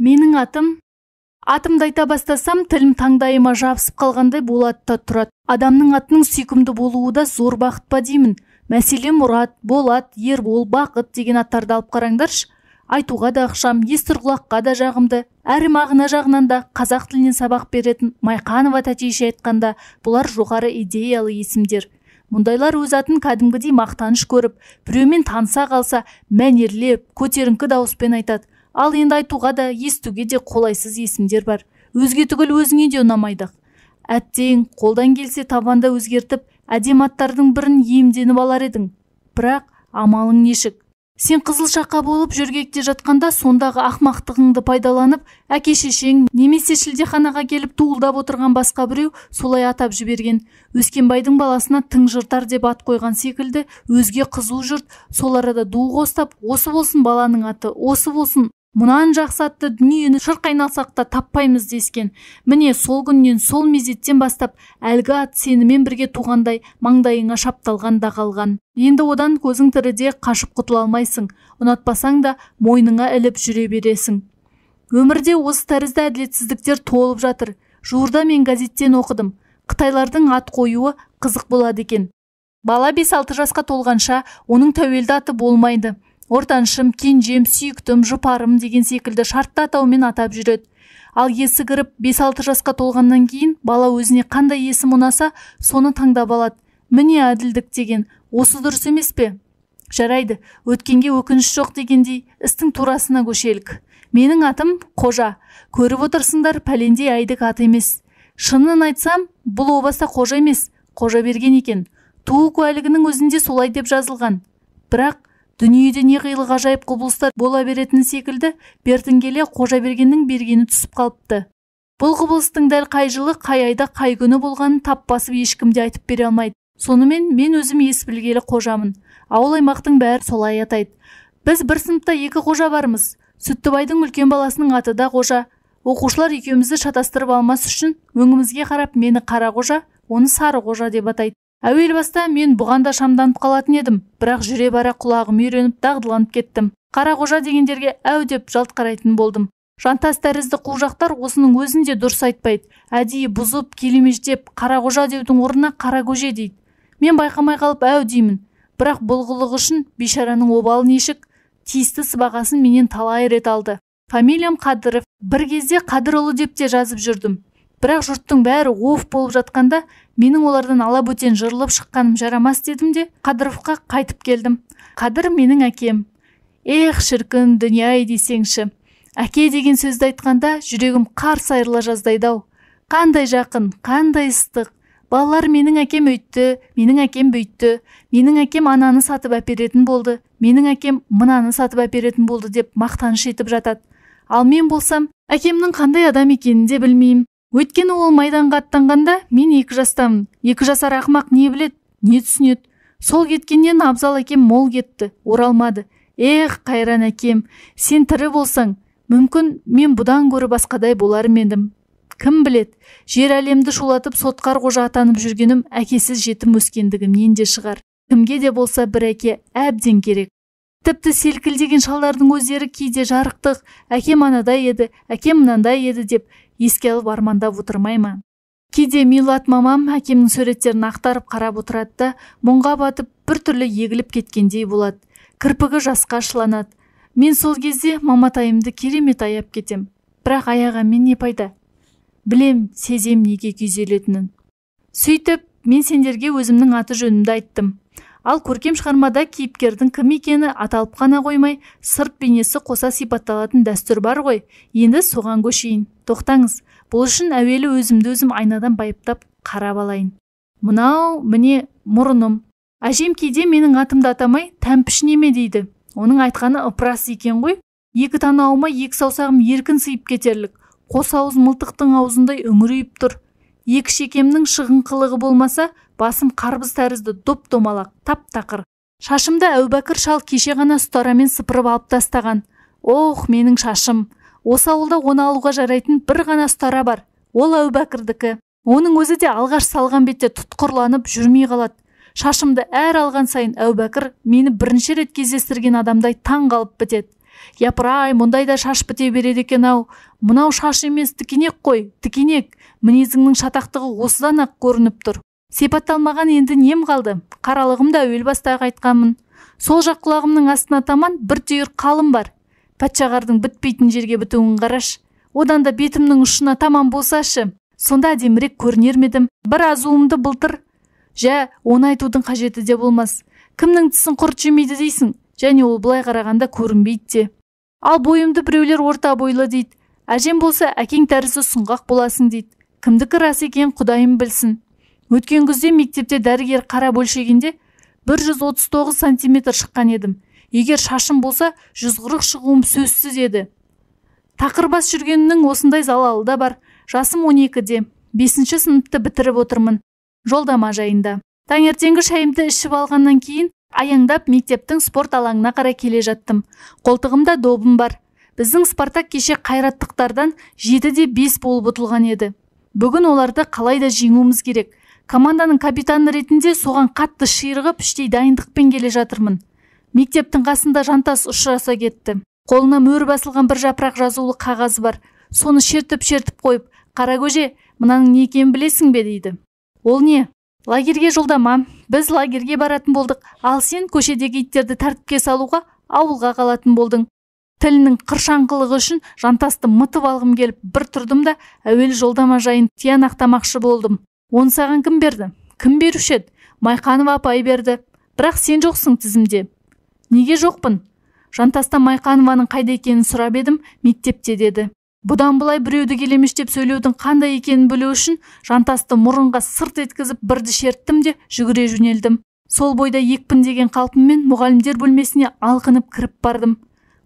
Менің атым. Атымды айта бастасам, тілім таңдайыма жабысып қалғандай болады да тұрады. Адамның атының сүйкімді болуы да зор бақыт па деймін. Мәселен, Мұрат, Болат, Ербол, Бақыт деген аттарды алып қараңдаршы. Айтуға да ықшам, естір құлаққа да жағымды, әрі мағына жағынан да қазақ тілінен сабақ беретін Майқанова тәтейші айтқанда, бұлар жоғары идеялы есімдер. Мұндайлар өз атын кәдімгідей мақтаныш көріп, біреумен таныса қалса, мәнерлеп, көтеріңкі дауыспен айтады. Ал енді айтуға да, естуге де қолайсыз есімдер бар. Өзге түгіл өзіңе де ұнамайды. Әттең, қолдан келсе табанда өзгертіп, әдемі аттардың бірін иемденіп алар едің. Бірақ амалың нешік? Сен қызыл шақа болып жөргекте жатқанда сондағы ақмақтығыңды пайдаланып, әке-шешең немесе шілдеханаға келіп туылдап отырған басқа біреу солай атап жіберген. Өскенбайдың баласына тың жыртар деп ат қойған секілді өзге қызу жұрт сол арада ду қостап, осы болсын баланың аты, осы болсын, мұнан жақсы атты дүниені шырқ айналсақ та таппаймыз дескен. Міне сол күннен, сол мезеттен бастап әлгі ат сенімен бірге туғандай маңдайыңа шапталған да қалған. Енді одан көзің тіріде қашып құтыла алмайсың, ұнатпасаң да мойныңа іліп жүре бересің. Өмірде осы тәрізді әділетсіздіктер толып жатыр. Жуырда мен газеттен оқыдым. Қытайлардың ат қоюы қызық болады екен. Бала 5-6 жасқа толғанша оның тәуелді аты болмайды. Ортаншым, кенжем, сүйіктім, жұпарым деген секілді шартты атаумен атап жүреді. Ал есі кіріп 5-6 жасқа толғаннан кейін бала өзіне қандай есім ұнаса, соны таңдап алады. Міне әділдік деген, осы дұрыс емес пе? Жарайды, өткенге өкініш жоқ дегендей, істің турасына көшелік. Менің атым Қожа. Көріп отырсыңдар, пәлендей әйдік ат емес. Шынын айтсам, бұл о баста Қожа емес, Қожа берген екен. Туу куәлігінің өзінде солай деп жазылған. Бірақ дүниеде не қилы ғажайып құбылыстар бола беретіні секілді, бертін келе Қожа бергеннің бергені түсіп қалыпты. Бұл құбылыстың дәл қай жылы, қай айда, қай күні болғанын тап басып ешкім де айтып бере алмайды. Сонымен мен өзім ес білгелі Қожамын. Ауыл аймақтың бәрі солай атайды. Біз бір сыныпта екі Қожа бармыз. Сүттібайдың үлкен баласының аты да Қожа. Оқушылар екеумізді шатастырып алмас үшін өңімізге қарап мені Қара Қожа, оны Сары Қожа деп атайды. Әуел баста мен бұған да шамданып қалатын едім, бірақ жүре бара құлағым үйреніп дағдыланып кеттім. Қара Қожа дегендерге әу деп жалт қарайтын болдым. Жантас тәрізді қужақтар осының өзін де дұрыс айтпайды. Әдейі бұзып, келемеждеп, Қара Қожа деудің орнына Қара Көже дейді. Мен байқамай қалып әу деймін. Бірақ бұл қылығы үшін бейшараның обалы нешік, тиісті сыбағасын менен талай рет алды. Фамилиям Қадыров. Бір кезде Қадырұлы деп те жазып жүрдім. Бірақ жұрттың бәрі оф болып жатқанда, менің олардан ала бөтен жырылып шыққаным жарамас дедім де, Қадыровқа қайтып келдім. Қадыр менің әкем. Эх, шіркін, дүние-ай десеңші. Әке деген сөзді айтқанда жүрегім қарс айырыла жаздайды-ау. Қандай жақын, қандай ыстық. Балалар менің әкем өйтті, менің әкем бөйтті, менің әкем ананы сатып әперетін болды, менің әкем мынаны сатып әперетін болды деп мақтаныш етіп жатады. Ал мен болсам, әкемнің қандай адам екенін де білмеймін. Өйткені ол майданға аттанғанда мен 2 жастамын. 2 жасар ақымақ не біледі, не түсінеді. Сол кеткеннен абзал әкем мол кетті, оралмады. Эх, қайран әкем, сен тірі болсаң, мүмкін мен бұдан гөрі басқадай болар ма едім. Кім біледі, жер әлемді шулатып сотқар қожа атанып жүргенім әкесіз жетім өскендігімнен де шығар. Кімге де болса бір әке әбден керек. Тіпті селкілдеген шалдардың өздері кейде жарықтық, әкем анадай еді, әкем мынандай еді деп еске алып армандап отырмай ма? Кейде Милат мамам әкемнің суреттерін ақтарып қарап отырады да, мұңға батып бір түрлі егіліп кеткендей болады. Кірпігі жасқа шыланады. Мен сол кезде маматайымды керемет аяп кетем. Бірақ аяғанмен не пайда? Білем, сезем неге күйзелетінін. Сөйтіп, мен сендерге өзімнің аты жөнімді айттым. Ал көркем шығармада кейіпкердің кім екені аталып қана қоймай, сырт бейнесі қоса сипатталатын дәстүр бар ғой. Енді соған көшейін. Тоқтаңыз, бұл үшін әуелі өзімді өзім айнадан байыптап қарап алайын. Мынау, міне, мұрыным. Әжем кейде менің атымды атамай, тәмпіш неме дейді. Оның айтқаны ыпырас екен ғой. Екі танауыма екі саусағым еркін сыйып кетерлік. Қос ауыз мылтықтың аузындай үңірейіп тұр. Екі шекемнің шығыңқылығы болмаса, басым қарбыз тәрізді доп-домалақ, тап-тақыр. Шашымды Әубәкір шал кеше ғана ұстарамен сыпырып алып тастаған. Ох, менің шашым! Осы ауылда оны алуға жарайтын бір ғана ұстара бар. Ол Әубәкірдікі. Оның өзі де алғаш салған бетте тұтқырланып жүрмей қалады. Шашымды әр алған сайын Әубәкір мені бірінші рет кездестірген адамдай таң қалып бітеді. Япырай, мұндай да шаш біте береді екен ау. Мынау шаш емес, тікенек қой, тікенек. Мінезіңнің шатақтығы осыдан-ақ көрініп тұр. Сипатталмаған енді нем қалды? Қаралығымды әуел баста-ақ айтқанмын. Сол жақ құлағымның астына таман бір түйір қалым бар. Патшағардың бітпейтін жерге бітуін қараш. Одан да бетімнің ұшына таман болсашы. Сонда әдемірек көрінер ме едім? Бір азуымды былтыр. Жә, оны айтудың қажеті де болмас. Кімнің тісін құрт жемейді дейсің? Және ол былай қарағанда көрінбейді де. Ал бойымды біреулер орта бойлы дейді. Әжем болса, әкең тәрізді сұңғақ боласың дейді. Кімдікі рас екен, Құдайым білсін. Өткен күзде мектепте дәрігер қарап өлшегенде 139 сантиметр шыққан едім. Егер шашым болса, 140 шығуым сөзсіз еді. Тақыр бас жүргеннің осындай залалы да бар. Жасым 12-де, 5-ші сыныпты бітіріп отырмын. Жолдама жайында. Таңертеңгі шайымды ішіп алғаннан кейін аяңдап мектептің спорт алаңына қарай келе жаттым. Қолтығымда добым бар. Біздің Спартак кеше қайраттықтардан 7-5 болып ұтылған еді. Бүгін оларды қалай да жеңуіміз керек. Команданың капитаны ретінде соған қатты ширығып, іштей дайындықпен келе жатырмын. Мектептің қасында Жантас ұшыраса кетті. Қолына мөр басылған бір жапырақ жазулы қағаз бар. Соны шертіп-шертіп қойып, «Қаракөже, мынаның не екенін білесің бе?» дейді. Ол не? Лагерге жолдама. Біз лагерге баратын болдық. Ал сен көшедегі иттерді тәртіпке салуға ауылға қалатын болдың. Тілінің қыршаңқылығы үшін Жантасты мытып алғым келіп, бір тұрдым да әуелі жолдама жайын тиянақтамақшы болдым. Оны саған кім берді? Кім беруші еді? Майқанова апай берді. Бірақ сен жоқсың тізімде. Неге жоқпын? Жантастан Майқанованың қайда екенін сұрап едім, мектепте деді. Бұдан былай біреуді келемештеп сөйлеудің қандай екенін білу үшін Жантасты мұрынға сырт еткізіп бірді шерттім де жүгіре жөнелдім. Сол бойда екпін деген қалпыммен мұғалімдер бөлмесіне алқынып кіріп бардым.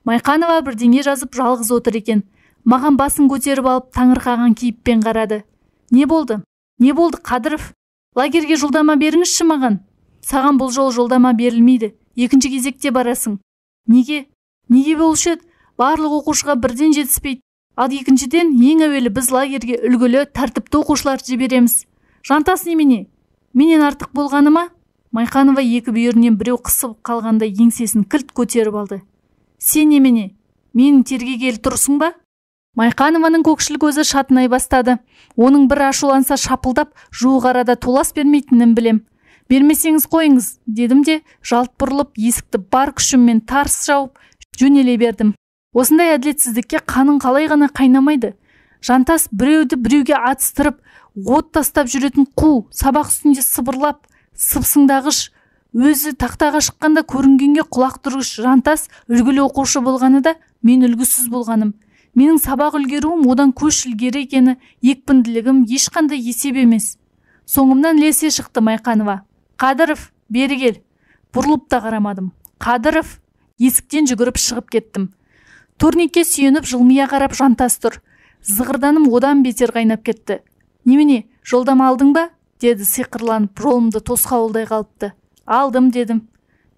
Майқанова бірдеңе жазып жалғыз отыр екен. Маған басын көтеріп алып таңырқаған кейіппен қарады. Не болды? Не болды, Қадыров? Лагерге жолдама беріңізші маған. Саған бұл жол жолдама берілмейді. Екінші кезекте барасың. Неге? Неге болушы еді? Барлық оқушыға бірден жетіспейді. Ал екіншіден, ең әуелі біз лагерге үлгілі, тәртіпті оқушыларды жібереміз. Жантас немене? Менен артық болғаны ма? Майқанова екі бүйірінен біреу қысып қалғандай еңсесін кілт көтеріп алды. Сен немене? Менің тергегелі тұрсың ба? Майқанованың көкшіл көзі шатынай бастады. Оның бір ашуланса шапылдап, жуық арада толас бермейтінін білем. Бермесеңіз қойыңыз, дедім де, жалт бұрылып, есікті бар күшіммен тарс жауып, жөнеле бердім. Осындай әділетсіздікке қаның қалай ғана қайнамайды. Жантас біреуді біреуге атыстырып, от тастап жүретін қу, сабақ үстінде сыбырлап, сыпсыңдағыш, өзі тақтаға шыққанда көрінгенге құлақ түргіш Жантас үлгілі оқушы болғаны да мен үлгісіз болғаным. Менің сабақ үлгеруім одан көш ілгері екені, екпінділігім ешқандай есеп емес. Соңымнан ілесе шықты Майқанова. Қадыров, бері кел. Бұрылып та қарамадым. Қадыров, есіктен жүгіріп шығып кеттім. Турникке сүйеніп жылмия қарап Жантас тұр. Зығырданым одан бетер қайнап кетті. Немене, жолдама алдың ба? Деді сиқырланып, жолымды тосқауылдай қалыпты. Алдым, дедім.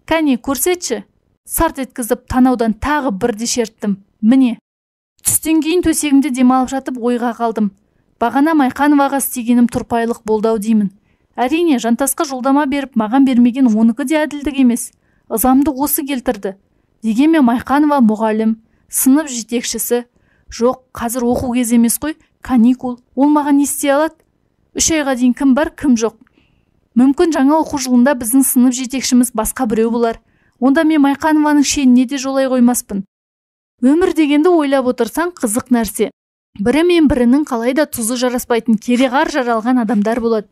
Кәне, көрсетші. Сарт еткізіп танаудан тағы бірді шерттім. Міне. Түстен кейін төсегімде демалып жатып ойға қалдым. Бағана Майқановаға істегенім тұрпайылық болды ау деймін. Әрине, Жантасқа жолдама беріп, маған бермеген оныкі де әділдік емес. Ызамды осы келтірді. Дегенмен Майқанова мұғалім, сынып жетекшісі. Жоқ, қазір оқу кезі емес қой, каникул. Ол маған не істей алады? 3 айға дейін кім бар, кім жоқ. Мүмкін жаңа оқу жылында біздің сынып жетекшіміз басқа біреу болар. Онда мен Майқанованың шеніне де жолай қоймаспын. Өмір дегенді ойлап отырсаң қызық нәрсе. Бірі мен бірінің қалай да тұзы жараспайтын кереғар жаралған адамдар болады.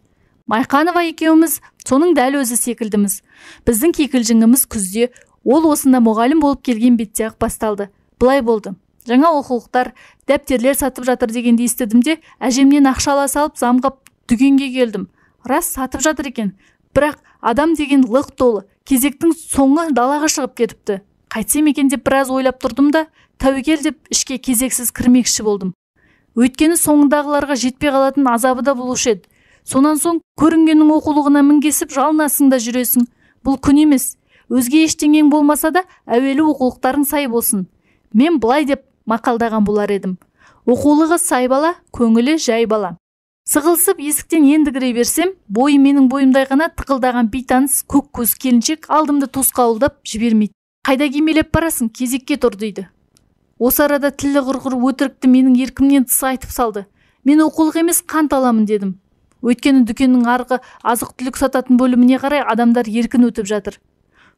Майқанова екеуміз соның дәл өзі секілдіміз. Біздің кикілжіңіміз күзде, ол осында мұғалім болып келген бетте-ақ басталды. Былай болды. Жаңа оқулықтар, дәптерлер сатып жатыр дегенді естідім де, әжемнен ақша ала салып замғап дүкенге келдім. Рас сатып жатыр екен. Бірақ адам деген лық толы, кезектің соңы далаға шығып кетіпті. Қайтсем екен деп біраз ойлап тұрдым да, тәуекел деп ішке кезексіз кірмекші болдым. Өйткені соңындағыларға жетпей қалатын азабы да болушы еді. Сонан соң көрінгеннің оқулығына мінгесіп жалынасың да жүресің. Бұл күн емес. Өзге ештеңең болмаса да әуелі оқулықтарың сай болсын. Мен былай деп мақалдаған болар едім. Оқулығы сай бала, көңілі жай бала. Сығылысып есіктен енді кіре берсем, бойы менің бойымдай ғана тықылдаған бейтаныс көк көз келіншек алдымды тосқауылдап жібермейді. Қайда кимелеп барасың, кезекке тұр дейді. Осы арада тілі құрғыр өтірікті менің еркімнен тыс айтып салды. Мен оқулық емес қант аламын дедім. Өйткені дүкеннің арғы азық-түлік сататын бөліміне қарай адамдар еркін өтіп жатыр.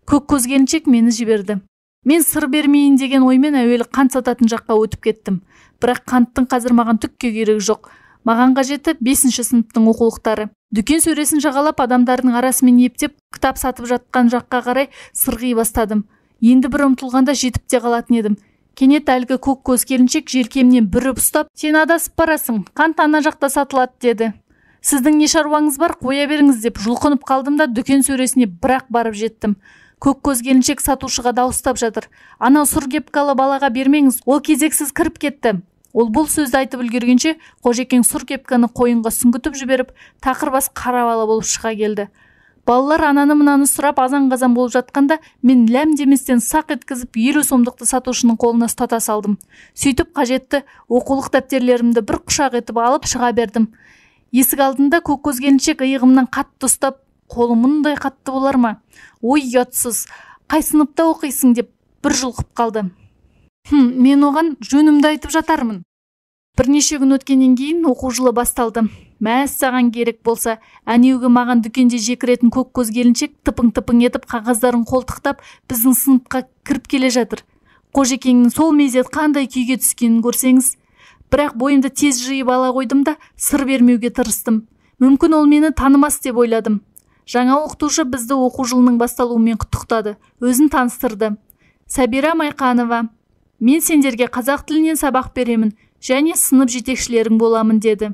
Көк көз келіншек мені жіберді. Мен сыр бермейін деген оймен әуелі қант сататын жаққа өтіп кеттім. Бірақ қанттың қазір маған түкке керегі жоқ. Маған қажеті 5-ші сыныптың оқулықтары. Дүкен сөресін жағалап адамдардың арасымен ептеп кітап сатып жатқан жаққа қарай сырғи бастадым. Енді бір ұмтылғанда жетіп те қалатын едім. Кенет әлгі көк көз келіншек желкемнен бүріп ұстап, «Сен адасып барасың, қант ана жақта сатылады» деді. Сіздің не шаруаңыз бар, қоя беріңіз деп жұлқынып қалдым да дүкен сөресіне бірақ барып жеттім. Көк көз келіншек сатушыға дауыстап жатыр. Анау сұр кепкалы балаға бермеңіз, ол кезексіз кіріп кетті. Ол бұл сөзді айтып үлгергенше, Қожекең сұр кепканы қойынға сүңгітіп жіберіп, тақыр бас қара бала болып шыға келді. Балалар ананы-мынаны сұрап азан-қазан болып жатқанда, мен ләм деместен сақ еткізіп 50 сомдықты сатушының қолына ұстата салдым. Сөйтіп қажетті оқулық дәптерлерімді бір құшақ етіп алып шыға бердім. Есік алдында көк көз келіншек иығымнан қатты ұстап, қолы мұндай қатты болар ма? Ой, ұятсыз, қай сыныпта оқисың деп бір жұлқып қалды. Мен оған жөнімді айтып жатармын. Бірнеше күн өткеннен кейін оқу жылы басталды. Мәссаған керек болса, әнеугі маған дүкенде жекіретін көк көз келіншек тыпың-тыпың етіп қағаздарын қолтықтап біздің сыныпқа кіріп келе жатыр. Қожекеңнің сол мезет қандай күйге түскенін көрсеңіз. Бірақ бойымды тез жиып ала қойдым да сыр бермеуге тырыстым. Мүмкін ол мені танымас деп ойладым. Жаңа оқытушы бізді оқу жылының басталуымен құттықтады, өзін таныстырды. Сәбира Майқанова, мен сендерге қазақ тілінен сабақ беремін және сынып жетекшілерің боламын деді.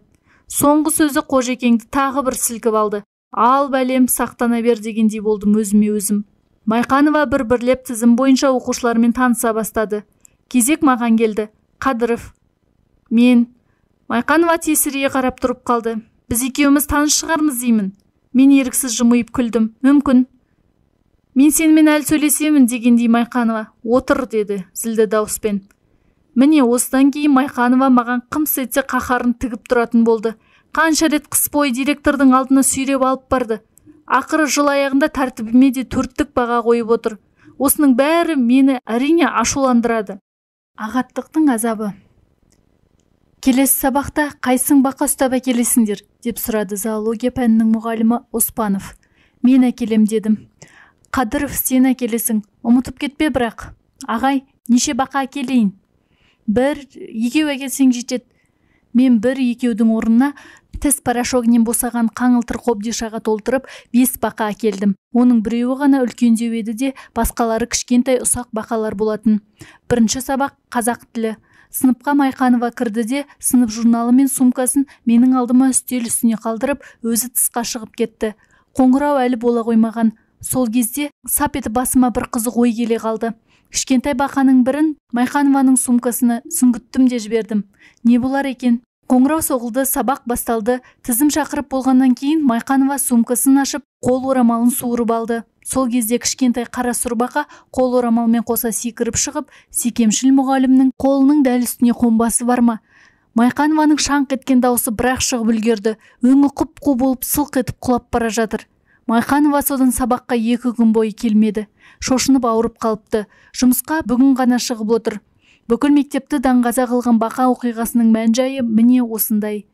Соңғы сөзі Қожекеңді тағы бір сілкіп алды. Ал бәлем, сақтана бер дегендей болдым өзіме өзім. Майқанова бір-бірлеп тізім бойынша оқушылармен таныса бастады. Кезек маған келді. Қадыров. Мен. Майқанова тесірейе қарап тұрып қалды. Біз екеуміз таныс шығармыз деймін. Мен еріксіз жымиып күлдім. Мүмкін. Мен сенімен әлі сөйлесемін дегендей Майқанова. Отыр деді зілді дауыспен. Міне осыдан кейін Майқанова маған қымс етсе қаһарын тігіп тұратын болды. Қанша рет қыс бойы директордың алдына сүйреп алып барды. Ақыры жыл аяғында тәртібіме де 4-тік баға қойып отыр. Осының бәрі мені әрине ашуландырады. Ағаттықтың азабы. Келесі сабақта қайсың бақа ұстап әкелесіңдер, деп сұрады зоология пәнінің мұғалімі Оспанов. Мен әкелем дедім. Қадыров, сен әкелесің, ұмытып кетпе бірақ. Ағай, неше бақа әкелейін? 1, 2 әкелсең жетеді. Мен 1, 2-дің орнына тіс порошогінен босаған қаңылтыр қобдишаға толтырып 5 бақа әкелдім. Оның біреуі ғана үлкендеу еді де, басқалары кішкентай ұсақ бақалар болатын. Бірінші сабақ қазақ тілі. Сыныпқа Майқанова кірді де, сынып журналы мен сумкасын менің алдыма үстел үстіне қалдырып, өзі тысқа шығып кетті. Қоңырау әлі бола қоймаған. Сол кезде сап етіп басыма бір қызық ой келе қалды. Кішкентай бақаның бірін Майқанованың сумкасына сүңгіттім де жібердім. Не болар екен? Қоңырау соғылды, сабақ басталды. Тізім шақырып болғаннан кейін Майқанова сумкасын ашып, қол орамалын суырып алды. Сол кезде кішкентай қара сұр бақа қол орамалмен қоса секіріп шығып, секемшіл мұғалімнің қолының дәл үстіне қонбасы бар ма? Майқанованың шаңқ еткен даусы бірақ шығып үлгерді. Өңі құп-қу болып сылқ етіп құлап бара жатыр. Майқанова содан сабаққа 2 күн бойы келмеді. Шошынып ауырып қалыпты. Жұмысқа бүгін ғана шығып отыр. Бүкіл мектепті даңғаза қылған бақа оқиғасының мән-жайы міне осындай.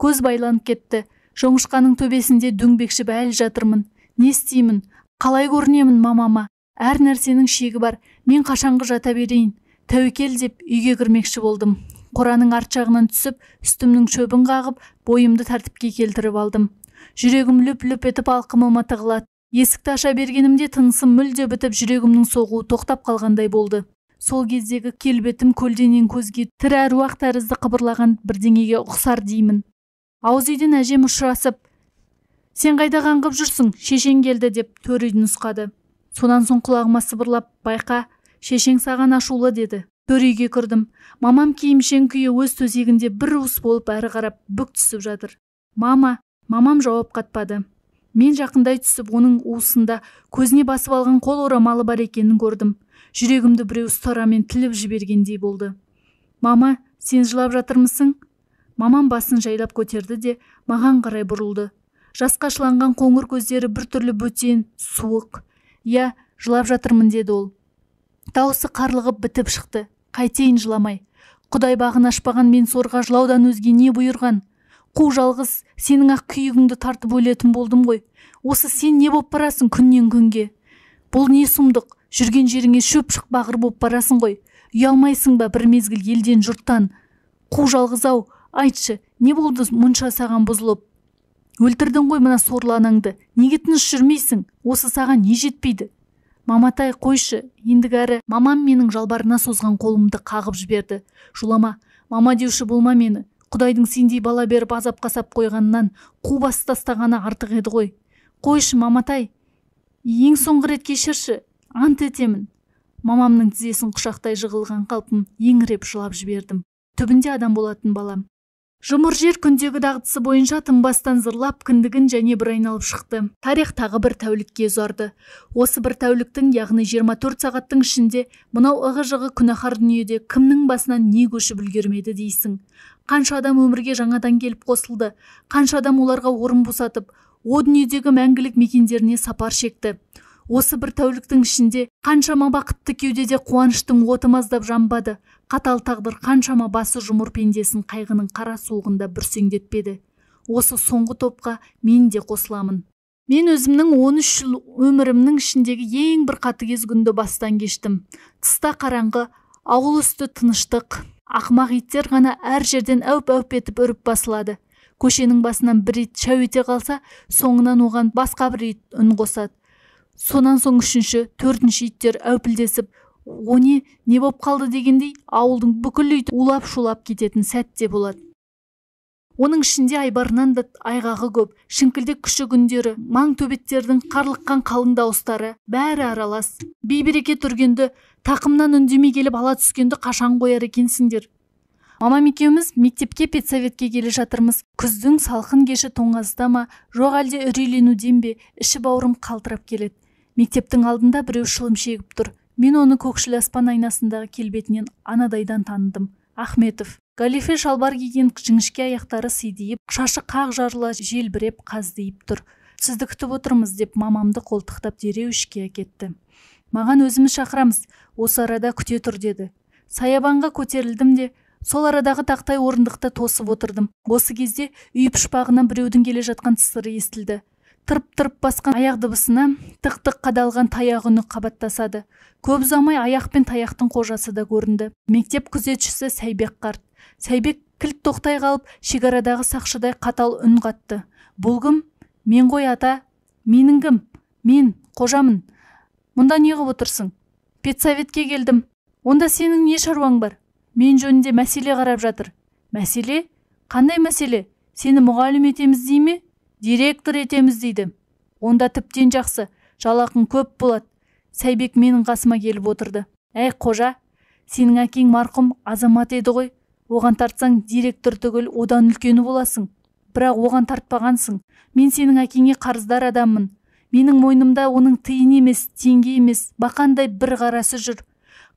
Көз байланып кетті. Жоңышқаның төбесінде дөңбекшіп әлі жатырмын. Не істеймін? Қалай көрінемін мамама? Әр нәрсенің шегі бар. Мен қашанғы жата берейін? Тәуекел деп үйге кірмекші болдым. Қораның арт жағынан түсіп, үстімнің шөбін қағып, бойымды тәртіпке келтіріп алдым. Жүрегім лүп-лүп етіп алқымыма тығылады. Есікті аша бергенімде тынысым мүлде бітіп, жүрегімнің соғуы тоқтап қалғандай болды. Сол кездегі келбетім көлденең көзге тірі әруақ тәрізді қыбырлаған бірдеңеге ұқсар деймін. Ауыз үйден әжем ұшырасып, «Сен қайда қаңғып жүрсің, шешең келді» деп төр үйді нұсқады. Сонан соң құлағыма сыбырлап, «Байқа, шешең саған ашулы» деді. Төр үйге кірдім. Мамам киімшең күйі өз төсегінде бір уыс болып әрі қарап бүк түсіп жатыр. Мама, мамам жауап қатпады. Мен жақындай түсіп, оның уысында көзіне басып алған қол орамалы бар екенін көрдім. Жүрегімді біреу ұстарамен тіліп жібергендей болды. Мама, сен жылап жатырмысың? Мамам басын жайлап көтерді де маған қарай бұрылды. Жасқа шыланған қоңыр көздері біртүрлі бөтен, суық. «Иә, жылап жатырмын», деді ол. Даусы қарлығып бітіп шықты. Қайтейін жыламай. Құдай бағын ашпаған мен сорға жылаудан өзге не бұйырған? Қу жалғыз, сенің ақ күйігіңді тартып өлетін болдым ғой. Осы сен не боп барасың күннен күнге? Бұл не сұмдық? Жүрген жеріңе шөп шықпағыр боп барасың ғой. Ұялмайсың ба бір мезгіл елден жұрттан? Қу жалғыз ау, айтшы, не болды мұнша саған бұзылып? Өлтірдің ғой мына сорлы анаңды. Неге тыныш жүрмейсің? Осы саған не жетпейді? Маматай, қойшы, ендігәрі. Мамам менің жалбарына созған қолымды қағып жіберді. Жулама, мама деуші болма мені. Құдайдың сендей бала беріп азапқа сап қойғаннан қу бас тастағаны артық еді ғой. Қойшы, маматай, ең соңғы рет кешірші, ант етемін. Мамамның тізесін құшақтай жығылған қалпым еңіреп жылап жібердім. Түбінде адам болатын балам. Жұмыр жер күндегі дағдысы бойынша тынбастан зырлап кіндігін және бір айналып шықты. Тарих тағы бір тәулікке ұзарды. Осы бір тәуліктің, яғни 24 сағаттың ішінде мынау ығы-жығы күнәһар дүниеде кімнің басынан не көшіп үлгермеді дейсің. Қанша адам өмірге жаңадан келіп қосылды, қанша адам оларға орын босатып, о дүниедегі мәңгілік мекендеріне сапар шекті. Осы бір тәуліктің ішінде қаншама бақытты кеудеде қуаныштың оты маздап жанбады, қатал тағдыр қаншама басы жұмыр пендесін қайғының қара суығында бүрсеңдетпеді. Осы соңғы топқа мен де қосыламын. Мен өзімнің 13 жыл өмірімнің ішіндегі ең бір қатыгез күнді бастан кештім. Тыста қараңғы, ауыл үсті тыныштық. Ақымақ иттер ғана әр жерден әуп-әуп етіп үріп басылады. Көшенің басынан бір ит шәу ете қалса, соңынан оған басқа бір ит үн қосады. Сонан соң үшінші, төртінші иттер әупілдесіп, о не, не боп қалды дегендей, ауылдың бүкіл иті улап-шулап кететін сәт те болады. Оның ішінде айбарынан да айғағы көп, шіңкілдек күші күндері, маң төбеттердің қарлыққан қалың дауыстары, бәрі аралас. Бейберекет үргенді, тақымнан үндемей келіп ала түскенді қашан қояр екенсіңдер. Мамам екеуміз мектепке педсоветке келе жатырмыз. Күздің салқын кеші тоңазыта ма, жоқ әлде үрейленуден бе, іші бауырым қалтырап келеді. Мектептің алдында біреу шылым шегіп тұр. Мен оны көкшіл аспан айнасындағы келбетінен анадайдан таныдым. Ахметов. Галифе шалбар киген жіңішке аяқтары сидиіп, шашы қақ жарыла желбіреп қаздиып тұр. Сізді күтіп отырмыз деп мамамды қолтықтап дереу ішке әкетті. Маған өзіміз шақырамыз, осы арада күте тұр деді. Саябанға көтерілдім де, сол арадағы тақтай орындықта тосып отырдым. Осы кезде үй пұшпағынан біреудің келе жатқан тысыры естілді. Тырп-тырп басқан аяқ дыбысына тық-тық қадалған таяқ үні қабаттасады. Көп ұзамай аяқ пен таяқтың қожасы да көрінді. Мектеп күзетшісі Сәйбек қарт. Сәйбек кілт тоқтай қалып, шекарадағы сақшыдай қатал үн қатты. Бұл кім? Мен ғой, ата. Менің кім? Мен, қожамын. Мұнда не қылып отырсың? Педсоветке келдім. Онда сенің не шаруаң бар? Мен жөнінде мәселе қарап жатыр. Мәселе? Қандай мәселе? Сені мұғалім етеміз дей ме? Директор етеміз дейді. Онда тіптен жақсы, жалақың көп болады. Сәйбек менің қасыма келіп отырды. Әй, қожа, сенің әкең марқұм азамат еді ғой. Оған тартсаң директор түгіл одан үлкені боласың. Бірақ оған тартпағансың. Мен сенің әкеңе қарыздар адаммын. Менің мойнымда оның тиын емес, теңге емес, бақандай бір қарасы жүр.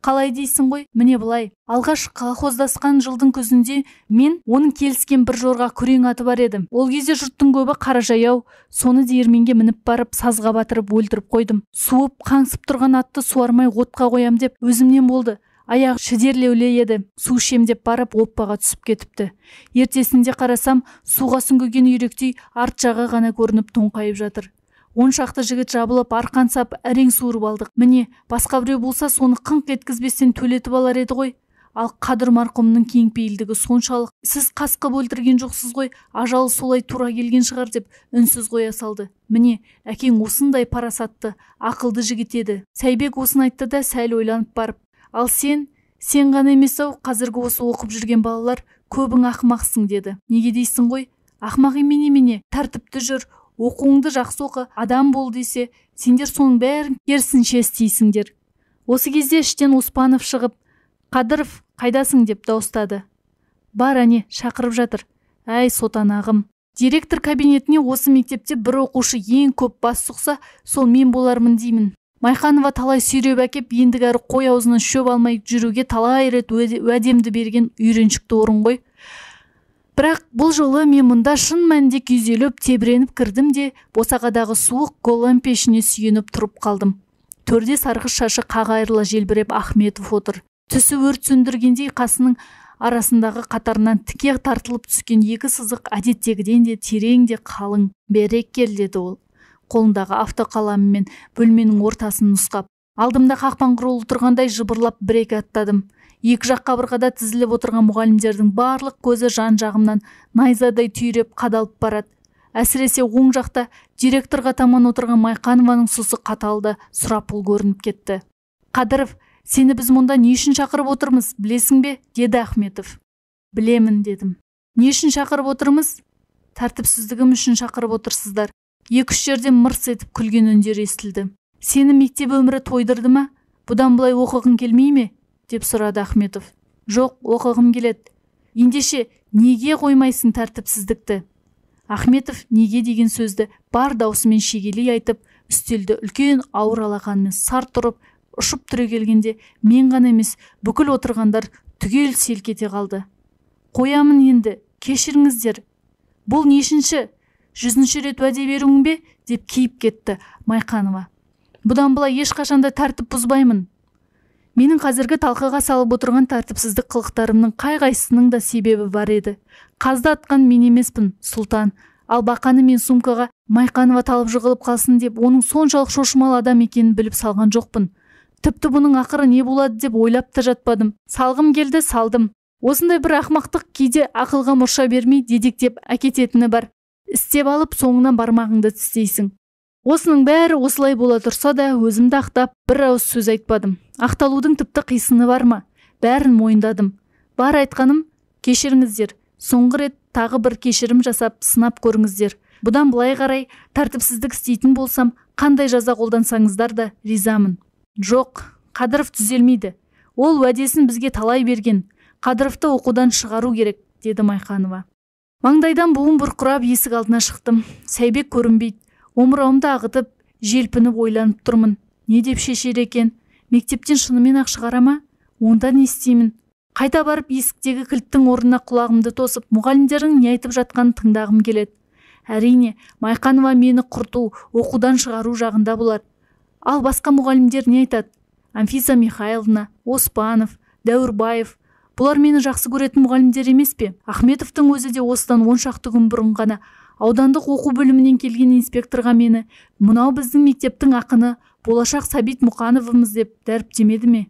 Қалай дейсің ғой? Міне былай. Алғаш колхоздасқан жылдың күзінде мен оның келіскен бір жорға күрең аты бар еді. Ол кезде жұрттың көбі қара жаяу, соны диірменге мініп барып, сазға батырып өлтіріп қойдым. Суып, қаңсып тұрған атты суармай отқа қоям деп өзімнен болды. Аяғы шідерлеулі еді. Су ішем деп барып оппаға түсіп кетіпті. Ертесінде қарасам, суға сүңгіген үйректей арт жағы ғана көрініп тоңқайып жатыр. Он шақты жігіт жабылып, арқан сап, әрең суырып алдық. Міне, басқа біреу болса, соны қыңқ еткізбестен төлетіп алар еді ғой. Ал Қадыр марқұмның кеңпейілдігі соншалық, сіз қасқып өлтірген жоқсыз ғой, ажалы солай тура келген шығар деп үнсіз қоя салды. Міне, әкең осындай парасатты, ақылды жігіт еді. Сәйбек осыны айтты да сәл ойланып барып, ал сен, сен ғана емес ау, қазіргі осы оқып жүрген балалар көбің ақымақсың деді. Неге дейсің ғой? Ақымақ емене, тәртіпті жүр, оқуыңды жақсы оқы, адам бол десе, сендер соның бәрін керісінше істейсіңдер. Осы кезде іштен Оспанов шығып, Қадыров, қайдасың деп дауыстады. Бар әне, шақырып жатыр. Әй, сотанағым. Директор кабинетіне осы мектепте бір оқушы ең көп бас сұқса, сол мен болармын деймін. Майханова талай сүйреп әкеп, ендігәрі қой аузынан шөп алмай жүруге талай рет уәдемді берген үйреншікті орын ғой. Бірақ бұл жолы мен мұнда шын мәнінде күйзеліп, тебіреніп кірдім де, босағадағы суық голланд пешіне сүйеніп тұрып қалдым. Төрде сарғыш шашы қақ айырыла желбіреп Ахметов отыр. Түсі өрт сөндіргендей қасының арасындағы қатарынан тіке тартылып түскен екі сызық әдеттегіден де терең де қалың. Берек кел, деді ол, қолындағы автоқаламымен бөлменің ортасын нұсқап. Алдымда қақпан құрулы тұрғандай жыбырлап бір-екі аттадым. Екі жақ қабырғада тізіліп отырған мұғалімдердің барлық көзі жан-жағымнан найзадай түйреп қадалып барады. Әсіресе оң жақта директорға таман отырған Майқанованың сұсы қаталды сұрапыл көрініп кетті. Қадыров, сені біз мұнда не үшін шақырып отырмыз, білесің бе? Деді Ахметов. Білемін, дедім. Не үшін шақырып отырмыз? Тәртіпсіздігім үшін шақырып отырсыздар. Екі-үш жерден мырс етіп күлген үндер естілді. Сені мектеп өмірі тойдырды ма? Бұдан былай оқығың келмей ме? Деп сұрады Ахметов. Жоқ, оқығым келеді. Ендеше, неге қоймайсың тәртіпсіздікті? Ахметов неге деген сөзді бар даусымен шегелей айтып, үстелді үлкен ауыр алақанымен сарт ұрып, ұшып түрегелгенде мен ғана емес, бүкіл отырғандар түгел селк ете қалды. Қоямын енді, кешіріңіздер. Бұл нешінші? 100-ші рет уәде беруің бе? Деп кейіп кетті Майқанова. Бұдан былай ешқашанда тәртіп бұзбаймын. Менің қазіргі талқыға салып отырған тәртіпсіздік қылықтарымның қай-қайсысының да себебі бар еді. Қазды атқан мен емеспін, Сұлтан. Ал бақаны мен сумкаға Майқанова талып жығылып қалсын деп, оның соншалық шошымалы адам екенін біліп салған жоқпын. Тіпті бұның ақыры не болады деп ойлап та жатпадым. Салғым келді, салдым. Осындай бір ақмақтық кейде ақылға мұрша бермей дедектеп әкететіні бар. Істеп алып, соңынан бармағыңды тістейсің. Осының бәрі осылай бола тұрса да, өзімді ақтап, бір ауыз сөз айтпадым. Ақталудың тіпті қисыны бар ма? Бәрін мойындадым. Бар айтқаным, кешіріңіздер. Соңғы рет тағы бір кешірім жасап, сынап көріңіздер. Бұдан былай қарай тәртіпсіздік істейтін болсам, қандай жаза қолдансаңыздар да ризамын. Жоқ, Қадыров түзелмейді. Ол уәдесін бізге талай берген. Қадыровты оқудан шығару керек, деді Майқанова. Маңдайдан буым бұрқырап есік алдына шықтым. Сәйбек көрінбейді. Омырауымды ағытып, желпініп ойланып тұрмын. Не деп шешер екен? Мектептен шынымен ақ шығара ма? Онда не істеймін? Қайта барып есіктегі кілттің орнына құлағымды тосып, мұғалімдердің не айтып жатқанын тыңдағым келеді. Әрине, Майқанова мені құрту, оқудан шығару жағында болар. Ал басқа мұғалімдер не айтады? Анфиса Михайловна, Оспанов, Дәуірбаев. Бұлар мені жақсы көретін мұғалімдер емес пе? Ахметовтың өзі де осыдан 10 шақты күн бұрын ғана аудандық оқу бөлімінен келген инспекторға мені мынау біздің мектептің ақыны, болашақ Сәбит Мұқановымыз деп дәріптемеді ме?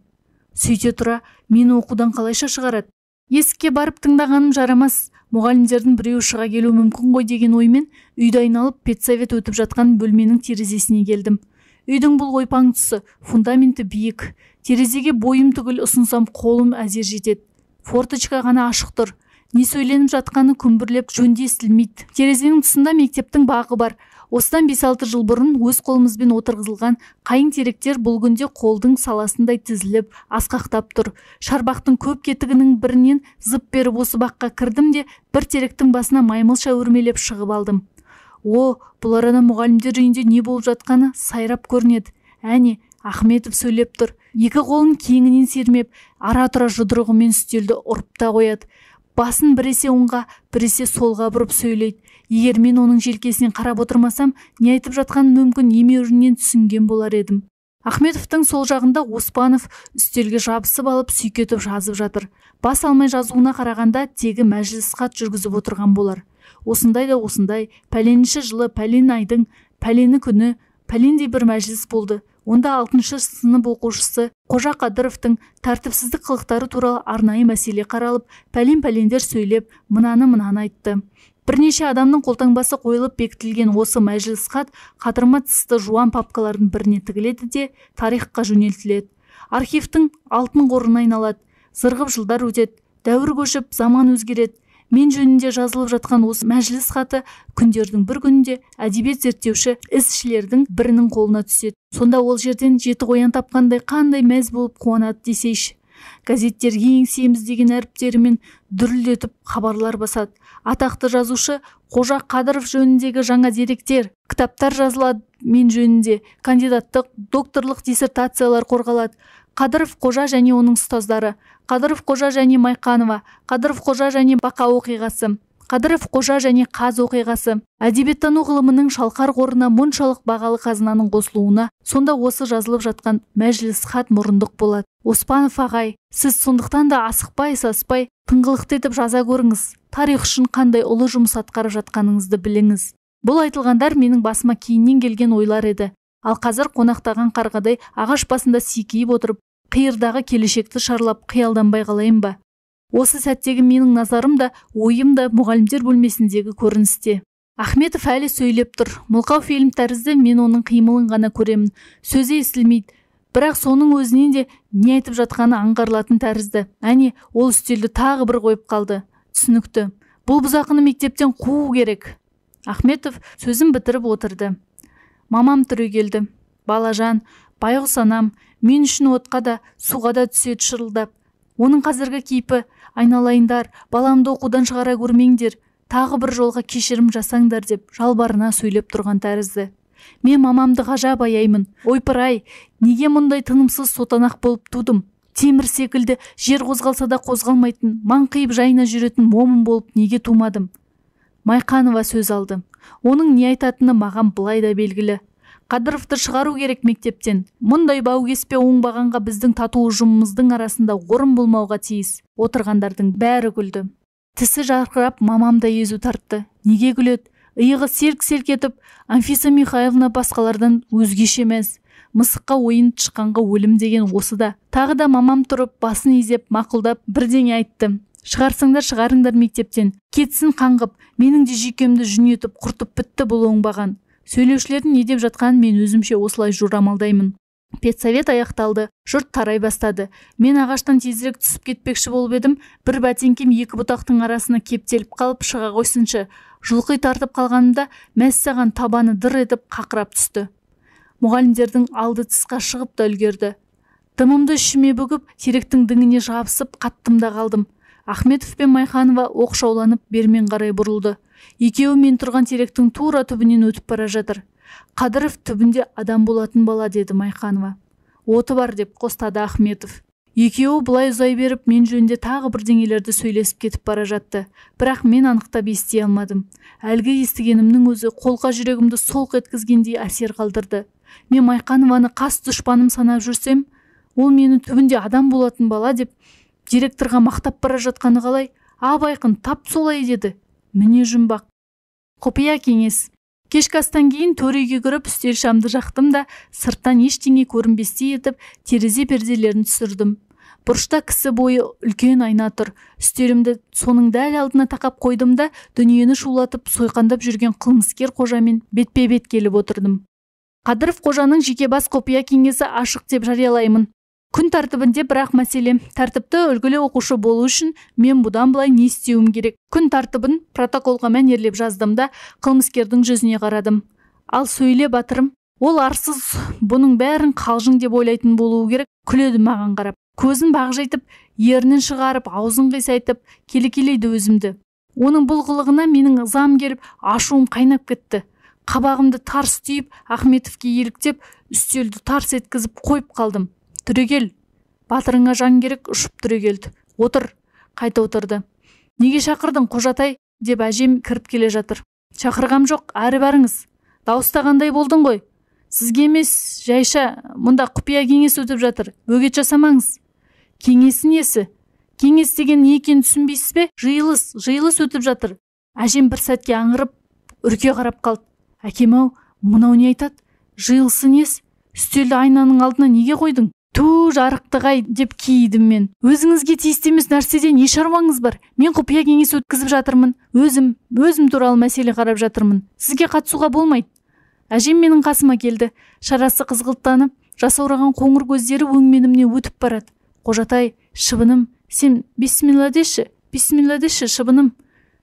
Сөйте тұра, мені оқудан қалайша шығарады? Есікке барып тыңдағаным жарамас, мұғалімдердің біреуі шыға келуі мүмкін ғой деген оймен үйді айналып педсовет өтіп жатқан бөлменің терезесіне келдім. Үйдің бұл ойпаң тұсы, фундаменті биік. Терезеге бойым түгіл ұсынсам қолым әзер жетеді. Форточка ғана ашық тұр. Не сөйленіп жатқаны күмбірлеп жөнді естілмейді. Терезенің тұсында мектептің бағы бар. Осыдан 5-6 жыл бұрын өз қолымызбен отырғызылған қайың теректер бұл күнде қолдың саласындай тізіліп, асқақтап тұр. Шарбақтың көп кетігінің бірінен зып беріп осы баққа кірдім де, бір теректің басына маймылша өрмелеп шығып алдым. О, бұл арада мұғалімдер үйінде не болып жатқаны сайрап көрінеді. Әне, Ахметов сөйлеп тұр. Екі қолын кеңінен сермеп, ара-тұра жұдырығымен үстелді ұрып та қояды. Басын біресе оңға, біресе солға бұрып сөйлейді. Егер мен оның желкесінен қарап отырмасам, не айтып жатқанын мүмкін емеуріннен түсінген болар едім. Ахметовтың сол жағында Оспанов үстелге жабысып алып сүйкетіп жазып жатыр. Бас алмай жазуына қарағанда тегі мәжіліс хат жүргізіп отырған болар. Осындай да осындай, пәленіші жылы, пәлен айдың, пәлені күні, пәлендей бір мәжіліс болды. Онда 6-шы сынып оқушысы Қожа Қадыровтың тәртіпсіздік қылықтары туралы арнайы мәселе қаралып, пәлен-пәлендер сөйлеп, мынаны-мынаны айтты. Бірнеше адамның қолтаңбасы қойылып бекітілген осы мәжіліс хат қатырма тысты жуан папкалардың біріне тігіледі де тарихқа жөнелтіледі. Архивтің алтын қорына айналады. Зырғып жылдар өтеді, дәуір көшіп, заман өзгереді. Мен жөнінде жазылып жатқан осы мәжіліс хаты күндердің бір күнінде әдебиет зерттеуші ізшілердің бірінің қолына түседі. Сонда ол жерден жеті қоян тапқандай қандай мәз болып қуанады десейші. Газеттер ең семіз деген әріптерімен дүрілдетіп хабарлар басады. Атақты жазушы Қожа Қадыров жөніндегі жаңа деректер, кітаптар жазылады, мен жөнінде кандидаттық, докторлық диссертациялар қорғалады. Қадыров Қожа және оның ұстаздары, Қадыров Қожа және Майқанова, Қадыров Қожа және Бақа оқиғасы, Қадыров Қожа және қаз оқиғасы. Әдебиеттану ғылымының шалқар қорына мұншалық бағалы қазынаның қосылуына сонда осы жазылып жатқан мәжіліс хат мұрындық болады. Оспанов ағай, сіз сондықтан да асықпай, саспай, тыңғылықты етіп жаза көріңіз. Тарих үшін қандай ұлы жұмыс атқарып жатқаныңызды біліңіз. Бұл айтылғандар менің басыма кейіннен келген ойлар еді. Ал қазір қонақтаған қарғадай ағаш басында секейіп отырып, қиырдағы келешекті шарлап қиялданбай қалайын ба? Осы сәттегі менің назарым да, ойым да мұғалімдер бөлмесіндегі көріністе. Ахметов әлі сөйлеп тұр. Мылқау фильм тәрізді мен оның қимылын ғана көремін. Сөзі естілмейді. Бірақ соның өзінен де не айтып жатқаны аңғарылатын тәрізді. Әне, ол үстелді тағы бір қойып қалды. Түсінікті. Бұл бұзақыны мектептен қуу керек. Ахметов сөзін бітіріп отырды. Мамам түрегелді. Балажан, байғұс анам, мен үшін отқа да, суға да түседі шырылдап. Оның қазіргі кейпі, айналайындар, баламды оқудан шығара көрмеңдер, тағы бір жолға кешірім жасаңдар деп жалбарына сөйлеп тұрған тәрізді. Мен мамамды ғажап аяймын. Ойпырай, неге мұндай тынымсыз сотанақ болып тудым? Темір секілді жер қозғалса да қозғалмайтын, маңқиып жайына жүретін момын болып неге тумадым? Майқанова сөз алды. Оның не айтатыны маған былай да белгілі. Қадыровты шығару керек мектептен. Мұндай баукеспе оңбағанға біздің тату ұжымымыздың арасында орын болмауға тиіс. Отырғандардың бәрі күлді. Тісі жарқырап мамам да езу тартты. Неге күледі? Иығы селк-селк етіп, Анфиса Михайловна басқалардан өзгеше емес. Мысыққа ойын, тышқанға өлім деген осы да. Тағы да мамам тұрып, басын изеп, мақұлдап бірдеңе айтты. Шығарсаңдар, шығарыңдар мектептен. Кетсін қаңғып, менің де жүйкемді жүн етіп, құртып бітті бұл оңбаған. Сөйлеушілердің не деп жатқанын мен өзімше осылай жорамалдаймын. Педсовет аяқталды, жұрт тарай бастады. Мен ағаштан тезірек түсіп кетпекші болып едім, бір бәтеңкем екі бұтақтың арасына кептеліп қалып шыға қойсыншы. Жұлқи тартып қалғанымда мәссаған табаны дыр етіп қақырап түсті. Мұғалімдердің алды тысқа шығып та үлгерді. Дымымды ішіме бүгіп, теректің діңіне жабысып қаттым да қалдым. Ахметов пен Майханова оқшауланып бермен қарай бұрылды. Екеуі мен тұрған теректің тура түбінен өтіп бара жатыр. Қадыров түбінде адам болатын бала, деді Майханова. Оты бар, деп қостады Ахметов. Екеуі былай ұзай беріп, мен жөнінде тағы бірдеңелерді сөйлесіп кетіп бара жатты. Бірақ мен анықтап ести алмадым. Әлгі естігенімнің өзі қолқа жүрегімді солқ еткізгендей әсер қалдырды. Мен Майқанованы қас дұшпаным санап жүрсем, ол мені түбінде адам болатын бала деп директорға мақтап бара жатқаны қалай? Абайқын тап солай деді. Міне жұмбақ. Құпия кеңес. Кешкі астан кейін төр үйге кіріп үстел шамды жақтым да, сырттан ештеңе көрінбестей етіп терезе перделерін түсірдім. Бұрышта кісі бойы үлкен айна тұр. Үстелімді соның дәл алдына тақап қойдым да, дүниені шулатып сойқандап жүрген қылмыскер қожамен бетпе-бет келіп отырдым. Қадыров Қожаның жеке бас құпия кеңесі ашық деп жариялаймын. Күн тәртібінде бірақ мәселе. Тәртіпті үлгілі оқушы болу үшін мен бұдан былай не істеуім керек? Күн тәртібін протоколға мәнерлеп жаздым да, қылмыскердің жүзіне қарадым. Ал сөйле, батырым. Ол арсыз, бұның бәрін қалжың деп ойлайтын болуы керек, күледі маған қарап. Көзін бағжайтып, ернін шығарып, аузын қисайтып, келекелейді өзімді. Оның бұл қылығына менің ызам келіп, ашуым қайнап кетті. Қабағымды тарс түйіп, Ахметовке еліктеп, үстелді тарс еткізіп қойып қалдым. Түрегел, батырыңа жан керек, ұшып түрегелді. Отыр, қайта отырды. Неге шақырдың, Қожатай, деп әжем кіріп келе жатыр. Шақырғам жоқ, әрі барыңыз. Дауыстағандай болдың ғой. Сізге емес, жайша, мұнда құпия кеңес өтіп жатыр. Бөгет жасамаңыз. Кеңесі несі? Кеңес деген не екенін түсінбейсіз бе? Жиылыс, жиылыс өтіп жатыр. Әжем бір сәтке аңырып, үрке қарап қалды. Әкем-ау, мынау не айтады? Жиылысы несі? Үстелді айнаның алдына неге қойдың? Ту, жарықтығай, деп кейідім мен. Өзіңізге тиісті емес нәрседе не шаруаңыз бар? Мен құпия кеңес өткізіп жатырмын. Өзім туралы мәселе қарап жатырмын. Сізге қатысуға болмайды. Әжем менің қасыма келді. Шарасы қызғылттанып, жасаураған қоңыр көздері өңменімне өтіп барады. Қожатай, шыбыным, сен бисмилла деші, бисмилла деші, шыбыным.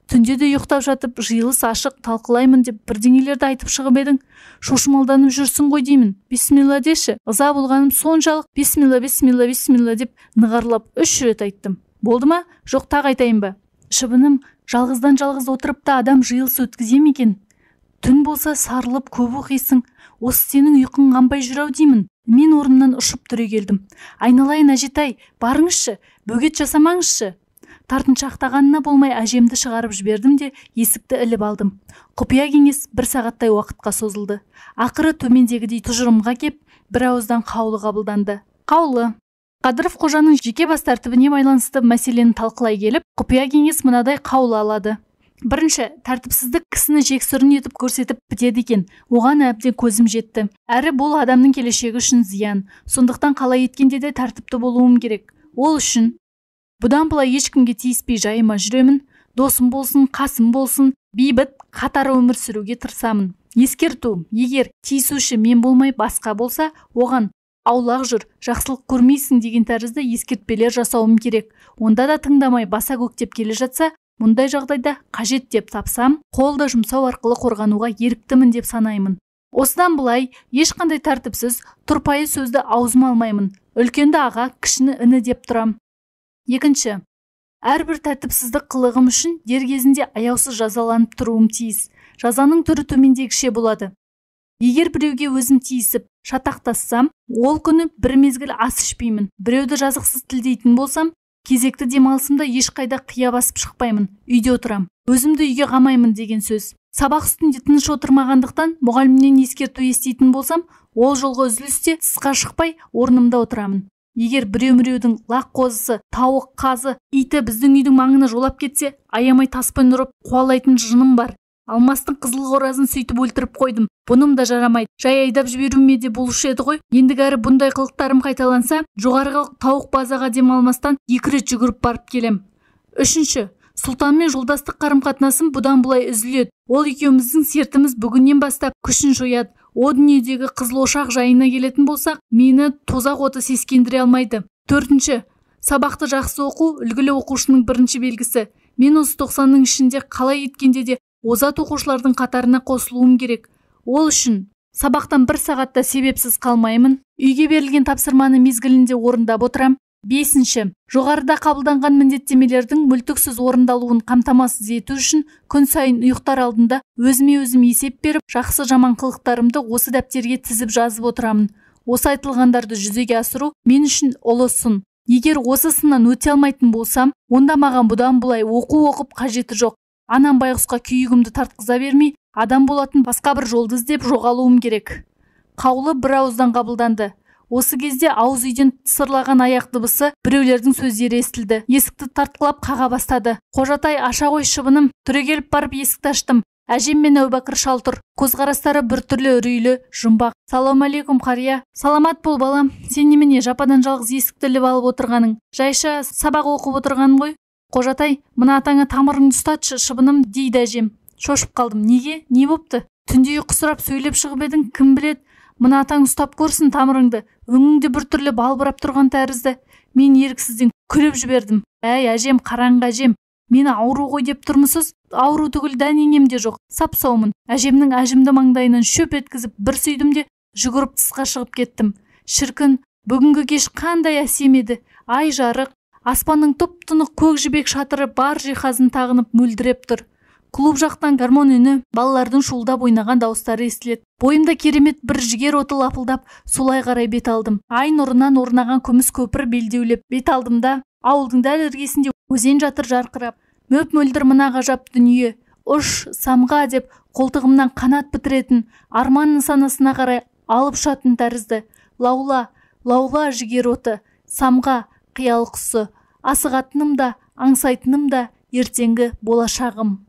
Түнде де ұйықтап жатып, жиылыс ашық талқылаймын деп бірдеңелерді айтып шығып едің. Шошымалданып жүрсің ғой деймін. Бисмилла деші. Ыза болғаным соншалық, бисмилла, бисмилла, бисмилла деп нығарлап 3 рет айттым. Болды ма? Жоқ, тағы айтайын ба? Шыбыным, жалғыздан жалғыз отырып та адам жиылыс өткізе ме екен? Түн болса сарылып көп оқисың. Осы сенің ұйқың қанбай жүр ау деймін. Мен орнымнан ұшып түрегелдім. Айналайын әжетай, барыңызшы, бөгет жасамаңызшы. Тартыншақтағанына болмай әжемді шығарып жібердім де есікті іліп алдым. Құпия кеңес бір сағаттай уақытқа созылды. Ақыры төмендегідей тұжырымға кеп, бір ауыздан қаулы қабылданды. Қаулы. Қадыров Қожаның жеке бас тәртібіне байланысты мәселені талқылай келіп, құпия кеңес мынадай қаулы алады. Бірінші, тәртіпсіздік кісіні жексұрын етіп көрсетіп бітеді екен. Оған әбден көзім жетті. Әрі бұл адамның келешегі үшін зиян. Сондықтан қалай еткенде де тәртіпті болуым керек. Ол үшін бұдан былай ешкімге тиіспей жайыма жүремін. Досым болсын, қасым болсын, бейбіт қатар өмір сүруге тырысамын. Ескерту, егер тиісуші мен болмай басқа болса, оған аулақ жүр, жақсылық көрмейсің деген тәрізді ескертпелер жасауым керек. Онда да тыңдамай баса көктеп келе жатса, мұндай жағдайда қажет деп тапсам, қолды жұмсау арқылы қорғануға еріктімін деп санаймын. Осыдан былай ешқандай тәртіпсіз, тұрпайы сөзді аузыма алмаймын. Үлкенді аға, кішіні іні деп тұрам. Екінші, әрбір тәртіпсіздік қылығым үшін дер кезінде аяусыз жазаланып тұруым тиіс. Жазаның түрі төмендегіше болады. Егер біреуге өзім тиісіп, шатақтассам, ол күні бір мезгіл ас ішпеймін. Біреуді жазықсыз тілдейтін болсам, кезекті демалысымда ешқайда қия басып шықпаймын, үйде отырам. Өзімді үйге қамаймын деген сөз. Сабақ үстінде тыныш отырмағандықтан мұғалімнен ескерту еститін болсам, ол жолғы үзілісте тысқа шықпай орнымда отырамын. Егер біреу-міреудің лақ қозысы, тауық, қазы, иті біздің үйдің маңына жолап кетсе, аямай таспен ұрып қуалайтын жыным бар. Алмастың қызыл қоразын сөйтіп өлтіріп қойдым. Бұным да жарамайды. Жай айдап жіберуіме де болушы еді ғой. Ендігәрі бұндай қылықтарым қайталанса, жоғарғы тауық базаға демалмастан 2 рет жүгіріп барып келем. Үшінші, Сұлтанмен жолдастық қарым-қатынасым бұдан былай үзіледі. Ол екеуміздің сертіміз бүгіннен бастап күшін жояды. О дүниедегі қызыл ошақ жайына келетін болсақ, мені тозақ оты сескендіре алмайды. Төртінші, сабақты жақсы оқу үлгілі оқушының бірінші белгісі. Мен осы 90-ның ішінде қалай еткенде де озат оқушылардың қатарына қосылуым керек. Ол үшін сабақтан бір сағатта себепсіз қалмаймын, үйге берілген тапсырманы мезгілінде орындап отырам. Бесінші, жоғарыда қабылданған міндеттемелердің мүлтіксіз орындалуын қамтамасыз ету үшін күн сайын ұйықтар алдында өзіме өзім есеп беріп, жақсы жаман қылықтарымды осы дәптерге тізіп жазып отырамын. Осы айтылғандарды жүзеге асыру мен үшін ұлы сын. Егер осы сыннан өте алмайтын болсам, онда маған бұдан былай оқу оқып қажеті жоқ. Анам байғұсқа күйігімді тартқыза бермей, адам болатын басқа бір жолды іздеп жоғалуым керек. Қаулы бір ауыздан қабылданды. Осы кезде ауыз үйден тысырлаған аяқ дыбысы, біреулердің сөздері естілді. Есікті тартқылап қаға бастады. Қожатай, аша қой шыбыным. Түрегеліп барып есікті аштым. Әжем мен Әубәкір шал тұр. Көзқарастары біртүрлі үрейлі, жұмбақ. Салам алейкум, қария. Саламат бол, балам. Сен немене жападан жалғыз есікті іліп алып отырғаның? Жайша сабақ оқып отырғаным ғой. Қожатай, мына атаңа тамырыңды ұстатшы, шыбыным, дейді әжем. Шошып қалдым. Неге? Не бопты? Түнде ұйқысырап сөйлеп шығып едің, кім біледі? Мына атаң ұстап көрсін тамырыңды. Өңіңде біртүрлі балбырап тұрған тәрізді. Мен еріксізден күліп жібердім. Әй, әжем, қараңғы әжем. Мені ауру ғой деп тұрмысыз? Ауру түгіл дәнеңем де жоқ. Сап-саумын. Әжемнің әжімді маңдайынан шөп еткізіп бір сүйдім де жүгіріп тысқа шығып кеттім. Шіркін, бүгінгі кеш қандай әсем еді. Ай жарық, аспанның тұп-тұнық көк жібек шатыры бар жиһазын тағынып мөлдіреп тұр. Клуб жақтан гармон үні, балалардың шуылдап ойнаған дауыстары естіледі. Бойымда керемет бір жігер оты лапылдап, солай қарай бет алдым. Ай нұрынан орнаған күміс көпір белдеулеп бет алдымда, ауылдың дәл іргесінде өзен жатыр жарқырап. Мөп-мөлдір мына ғажап дүние, ұш, самға деп қолтығымнан қанат бітіретін, арман нысанасына қарай алып ұшатын тәрізді. Лаула, лаула жігер оты, самға, қиял құсы, асығатыным да, аңсайтыным да ертеңгі болашағым.